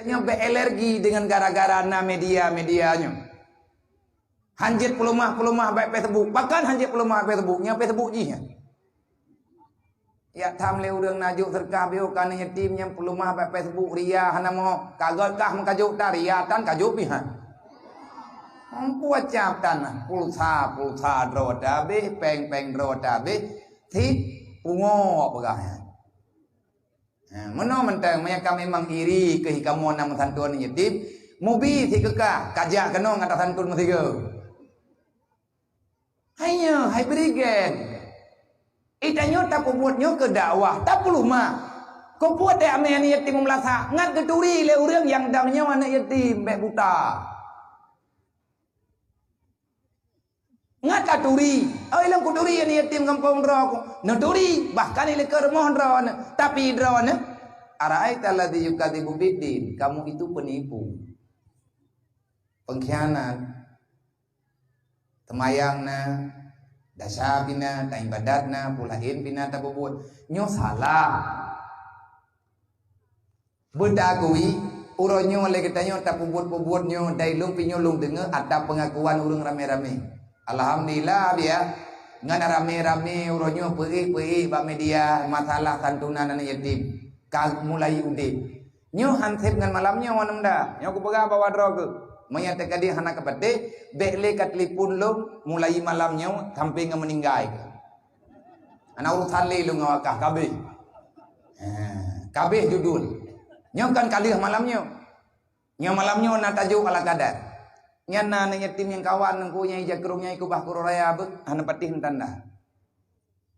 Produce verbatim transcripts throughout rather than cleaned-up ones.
Nyoe bèk alergi dengan gara-gara na media-media nyoe. Hanjeuet peuleumah-peuleumah bak Facebook. Bahkan hanjeuet peuleumah bak Facebook. Nyoe Facebook jih nyan. Jak tham lé ureueng na jok seudeukah beuh keu aneuk yatim nyang peuleumah bak Facebook, ria hana meuho. Ka gèt kah meukajok tan, ria tan kajok pih han. Ampôn cap tan, pulsa, pulsa droe tabeh, péng-péng droe tabeh, sit pungo peugah nyan. Ha, meunoe mantong, meunyo ka memang iri keu kamoe na meusanton yatim, mubi sit keu kah, kajak keunoe ngon tasantun meusigoe. Hai nyoe, hai bri gen. Itanyoe tapeubuet nyoe keu dakwah, tapeuleumah. Keupeue teuamé aneuk yatim meulasak, ngat geuturi lé ureueng nyang dang nyoe aneuk yatim, bèk buta. Ngat taturi, oh, ilôn kuturi aneuk yatim gampông droe ku. Neuturi, bahkan ilée keu rumoh droeneuh, tapi droeneuh. Ara'aita alladzi yukadzibu biddin, kamu itu penipu. Pengkhianat. Teumayang na, dasa pih na, taibadat na, peue laén pih na tapeubuet. Nyoe salah. Beutagui, uroe nyoe lé geutanyoe tapeubuet-peubuet nyoe, dai lôn pih nyoe lôn deungoe ata peungakuan ureueng ramé-ramé. Alhamdulillah, biya. Ngon ramé-ramé uroe nyoe peuék-peuék bak media masalah santunan aneuk yatim. Ka mulai udeb. Nyoe han sép ngon malam nyoe, aneuk muda. Nyoe kupeugah bak droe keuh. Meunyo teuka di hana kapatéh, bèk lé ka telepon lôn mulai malam nyoe sampoe ngon meuninggai. Hana urusan lé lôn ngon wakah, kabeh. Ha, kabeh judul. Nyoe kan ka lheueh malam nyoe. Nyoe malam nyoe na tajok ala kadar. Nyan na aneuk yatim nyang kawan ngon ku nyang ija krông nyang ikubah kuro raya beuh, hana patéh tanda.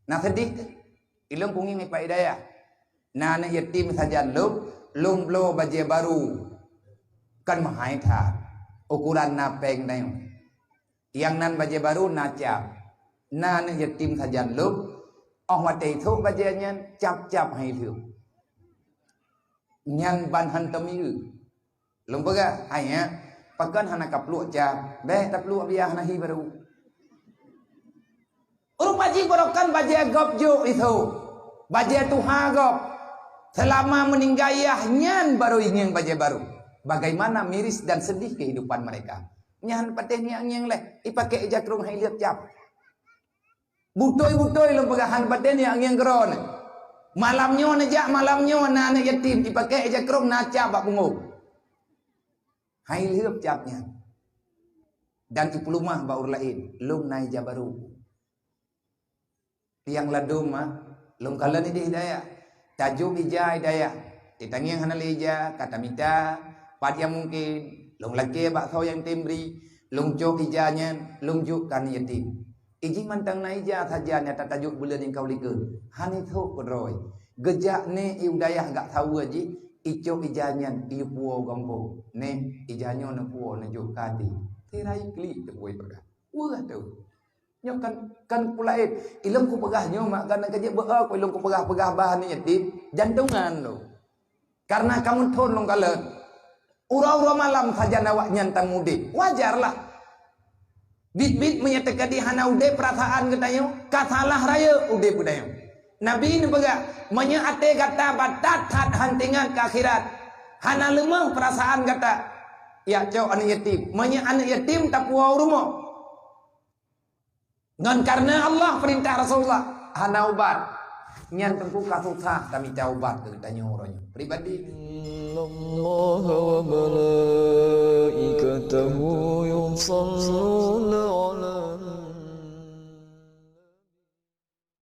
Na seudeh teuh. Ilôn kungieng ipat idayah. Na aneuk yatim sajan lôn, lôn bloe bajée barô. Kan meuhai that. Ukuran na péng tanyoe. Nyang nan bajée barô na cap. Na aneuk yatim sajan lôn, óh watée ithok bajée nyan cap-cap hai lheueh. Nyan ban hantom ieu. Lôn peugah, "Hai nyak, pakon hana kapluek cap? Bèk tapluek biah na hi barô." Rupa jih barokan bajée gob jok ithok. Bajée tuha gob. Seulama meuninggai yah nyan barô ingieng bajée barô. Bagaimana miris dan sedih kehidupan mereka. Nyan patéh ngieng-ngieng lé, ipaké ija krông hai lheueh cap. Butôi-butôi lôn peugah han patéh ngieng-ngieng keudroe nyoe. Malam nyoe neujak, malam nyoe na aneuk yatim, ipaké ija krông na cap bak punggông. Hai lheueh cap nyan. Dan ipeuleumah bak ureueng laén, lôn na ija barô. Tiang ladôm ma, lôn kalon idéh dayah. Tajok ija dayah. Di tangieng hana lé ija, ka tamita, pat nyang mungken, lôn lakée bak soe nyang tem bri, lôn cok ija nyan, lôn jok keu aneuk yatim. Ijih mantong na ija sajan nyang tatajok buleuen nyang ka u likot. Hana ithok keudroe. Geujak nèk i u dayah gak saweue jih, icok ija nyan, iyue puwoe u gampông. Nèk, ija nyoe neupuwoe neujok keu até. Tirai klik teupue peugah. Weueh teuh. Nyoe kan, kan peue laén. Ilôn kupeugah nyoe mak, kana ka jeuet beu-o ku ilôn kupeugah-peugah bah aneuk yatim, jantongan lôn. Karena kamoe thon lôn kalon. Uroe-uroe malam sajan awaknyan tamudeb. Wajarlah. Biet-biet meunyo teuka di hana udeb peurasaan geutanyoe, ka salah rayeuk udeb geutanyoe. Nabi neupeugah, "Meunyo até gata batat that han teuingat keu akhirat, hana leumah peurasaan gata, yak cok aneuk yatim. Meunyo aneuk yatim tapuwoe u rumoh." Ngon kareuna Allah peurintah Rasulullah hana ubat. Nyan teungku ka susah tamita ubat keu geutanyoe uroe nyoe. Pribadi. Innallaha wa malaikatahu yusalluna